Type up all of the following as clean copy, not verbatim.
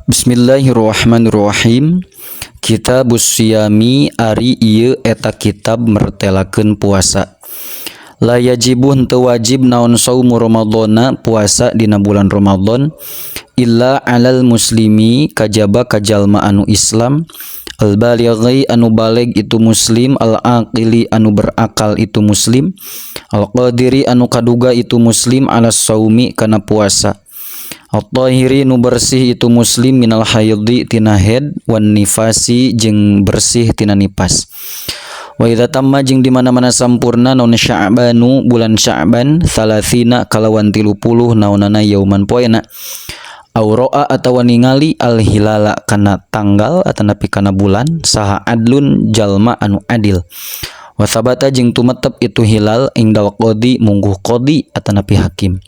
Bismillahirrahmanirrahim. Kitabus Siyami ari ieu eta kitab mertelakeun puasa. La yajibu henteu wajib naon saumu Ramadhana puasa dina bulan Ramadan illa alal muslimi kajaba ka jalma anu Islam al balighi anu balig itu muslim al aqili anu berakal itu muslim al qadiri anu kaduga itu muslim ala saumi kana puasa. At-tahiri nu bersih itu muslim minal haidhi tina haid wan nifasi jeung bersih tina nipas. Wa idza tamma jeung di mana-mana sampurna naon Sya'banu bulan Sya'ban thalathina kalawan 30 naonana yauman poena. Aw ra'a atawa ningali al hilala kana tanggal atanapi kana bulan saha adlun jalma anu adil. Wa thabata jeung tumetep itu hilal indal qadi mungguh qadi atanapi hakim.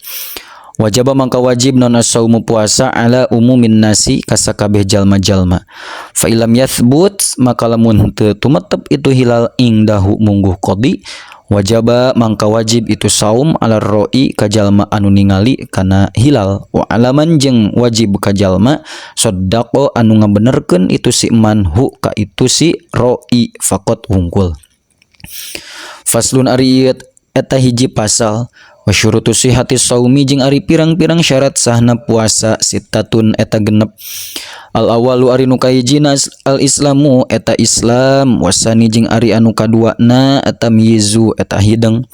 Wajaba mangka wajib non as-saumu puasa ala umumin nasi kasakabeh jalma-jalma. Fa ilam yathbut maka lamun teu tumetep itu hilal indahu mungguh qadi wajaba mangka wajib itu saum ala roi ka jalma anu ningali kana hilal wa alaman jeung wajib ka jalma saddaqa anu ngabenerkeun itu si man hu ka itu si roi faqat wungkul. Faslun ari eta hiji pasal. Wa syurutu sihhati saumi jeung ari pirang-pirang syarat sahna puasa sittatun eta genep. Al awalu ari nu kahijina al islamu eta Islam wasani jeung ari anu kaduana eta tamyizu eta hideng.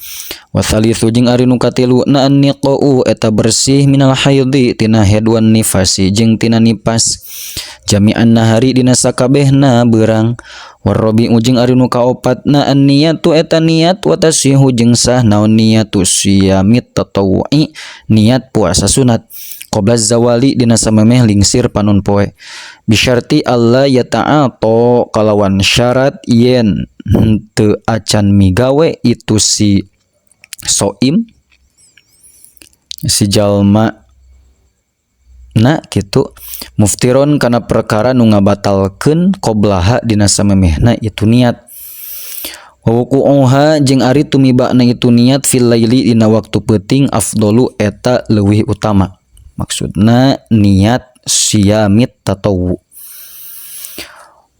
Wa thalithu jeung ari nu katiluna an-niqau eta bersih minal haidhi tina haid wan nifasi jeung tina nipas. Jami'an nahari dina sakabehna beurang. Warrabi'u jeung ari nu kaopatna an-niyatu eta niat wa tasihu jeung sah naon niyatu siyamit tatawwu'i niat puasa sunat qabla zawali dina samemeh lingsir panon poe bisyarti alla yata'ata kalawan syarat yen henteu acan migawe itu si soim si jalma na kitu muftiron kana perkara nu ngabatalkeun qoblaha dina samemehna itu niat. Wa wuqu'uha jeung ari tumibana itu niat fil laili dina waktu peuting afdalu eta leuwih utama. Maksudna niat siyamit tatawwu.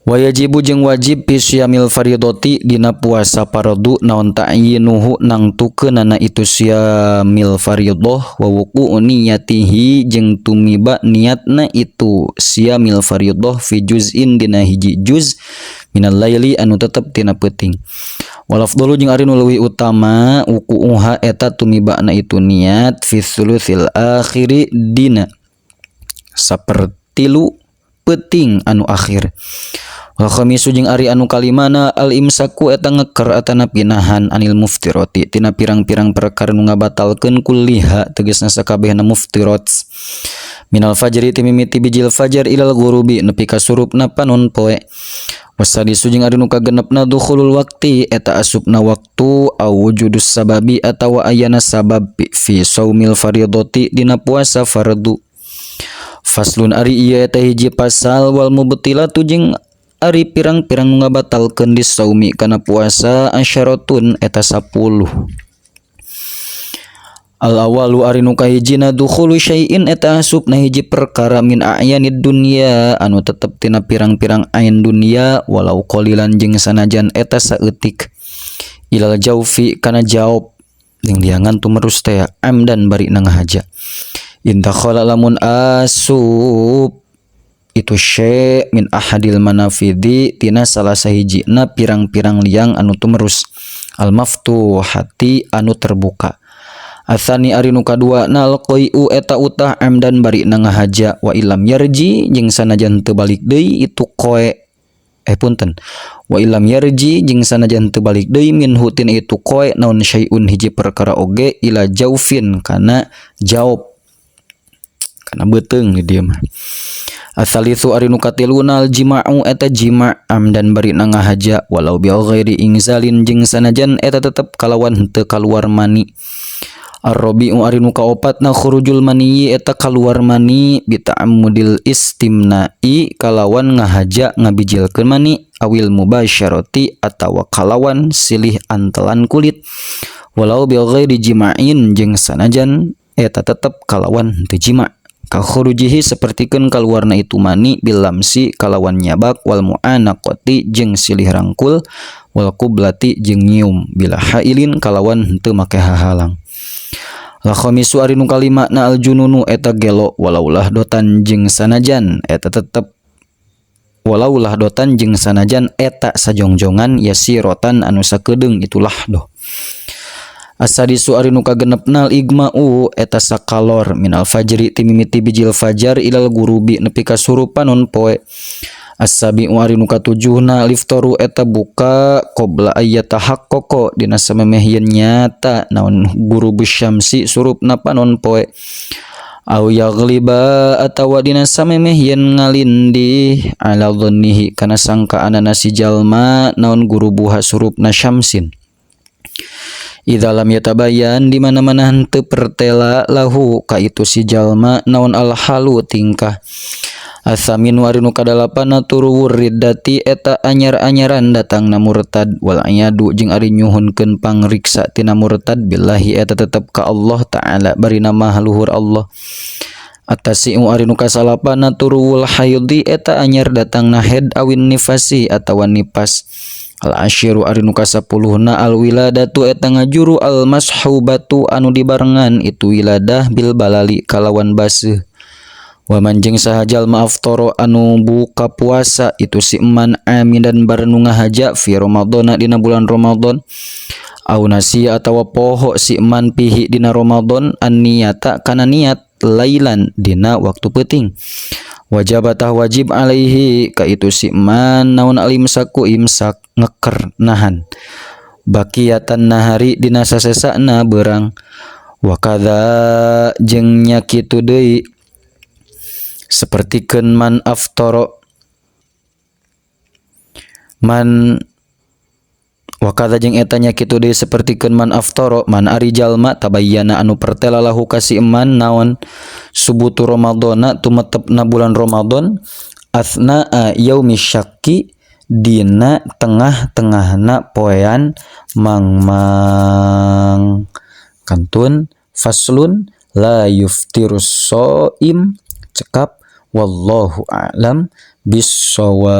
Wa yajibu jeung wajib fi siyamil faridoti dina puasa fardu naon ta'yinuhu nangtukeunana itu siyamil faridoh wa wuqu'u niyatihi jeung tumiba niatna itu siyamil faridoh fi juz'in dina hiji juz minal laili anu tetep tina peuting. Wal afdalu jeung ari nu leuwih utama wuqu'uha eta tumibana itu niat fi tsulusil akhiri dina sapertilu peuting anu akhir. Wal khamisu jeung ari anu kalimana al imsaku eta ngeker atanapi nahan anil muftirati tina pirang-pirang perkara nu ngabatalkeun kulliha tegasna sakabehna muftirat minal fajri ti mimiti bijil fajar ilal ghurubi nepi ka surupna panon poe. Wasadisu jeung ari nu kagenepna dukhulul waqti eta asupna waktu au wujudus sababi atawa ayana sabab fi saumil faridati dina puasa fardu. Faslun ari ieu eta hiji pasal wal mubtilatu jeung ari pirang-pirang nu ngabatalkeun disaumi kana puasa asyaratun eta 10. Al awalu ari nu kahijina dukhulu syai'in eta asupna hiji perkara min a'yanid dunya anu tetep tina pirang-pirang ain dunya walau qalilan jeung sanajan eta saeutik ilal jaufi kana jaob jeung liangan tumerus teh amdan bari na ngahaja. Intakhala lamun asup itu syai' min ahadil manafidhi tina salah sahijina pirang-pirang liang anu tumerus al maftuhati anu terbuka. Atsani ari nu kadua nal qai'u eta utah amdan bari na ngahaja wa ilam yarji jeung sanajan teu balik deui itu qoe punten wa ilam yarji jeung sanajan teu balik deui minhu tina itu qoe naon syai'un hiji perkara oge ila jaufin kana jaob kana beuteung di dieu mah. Atsalitsu ari nu katiluna al jima'u eta jima' amdan bari na ngahaja walau bi ghairi ingzalin jeung sanajan eta tetep kalawan henteu kaluar mani. Ar-rabi'u ari nu kaopatna khurujul maniyyi eta kaluar mani bi ta'ammudil istimna'i kalawan ngahaja ngabijilkeun mani awil mubasyarati atawa kalawan silih antelan kulit walau bi ghairi jima'in jeung sanajan eta tetep kalawan henteu jima'. Ka khurujihi sapertikeun kaluarna itu mani bil lamsi kalawan nyabak wal mu'anaqati jeung silih rangkul wal qublati jeung nyium bila hailin kalawan henteu make hahalang. Al khamisu ari nu kalima na al jununu eta gelo walaulah dotan jeung sanajan eta tetep walaulah dotan jeung sanajan eta sajongjongan yasirotan anu sakedeung itulah doh. Asadisu ari nu kagenepna al igma'u eta sakalor minal fajri ti mimiti bijil fajar ilal gurubi nepi ka surup panon poe. As-sabi'u ari nu katujuhna liftoru eta buka qabla ayyatahaqqaqa dina samemeh yen nyata naon gurubus syamsi surupna panon poe. Au yaghliba atawa dina samemeh yen ngalindih ala dhannihi kana sangkaanana si jalma naon gurubuha surupna syamsin. Idza lam yatabayyan di mana-mana henteu pertela lahu ka itu si jalma naon alhalu tingkah. Asamin wari nu kadalapan turuwur riddati eta anyar-anyaran datangna murtad wal ayadu jeung ari nyuhunkeun pangriksa tina murtad billahi eta tetep ka Allah taala bari nama luhur Allah. Atasi'u ari nu kasalapan turuwul haidhi eta anyar datangna haid awin nifasi atawa nipas. Al asyiru ari nu kasapuluhna al wiladatu eta ngajuru al mashubatu anu dibarengan itu wiladah bil balali kalawan baseuh. Waman jeung saha jalma aftara anu buka puasa itu si eman amidan barnu ngahaja fi Ramadhana dina bulan Ramadan. Au nasiya atawa poho si eman pihi dina Ramadan an niyata kana niat lailan dina waktu peuting. Wajabatah wajib alaihi ka itu si eman naon alimsaku imsak ngeker nahan. Bakiyatan nahari dina sasesana beurang. Wa kadza jeung nya kitu deui sapertikeun man aftara man wa kadza jeung eta nya kitu deui sapertikeun man aftara man ari jalma tabayyana anu pertela lahu ka si eman naon subutu Ramadhana tumetepna bulan Ramadan athnaa yaumi syakki dina tengah-tengahna poean mangmang kantun faslun la yuftirus shaim cekap wallahu a'lam bissawab.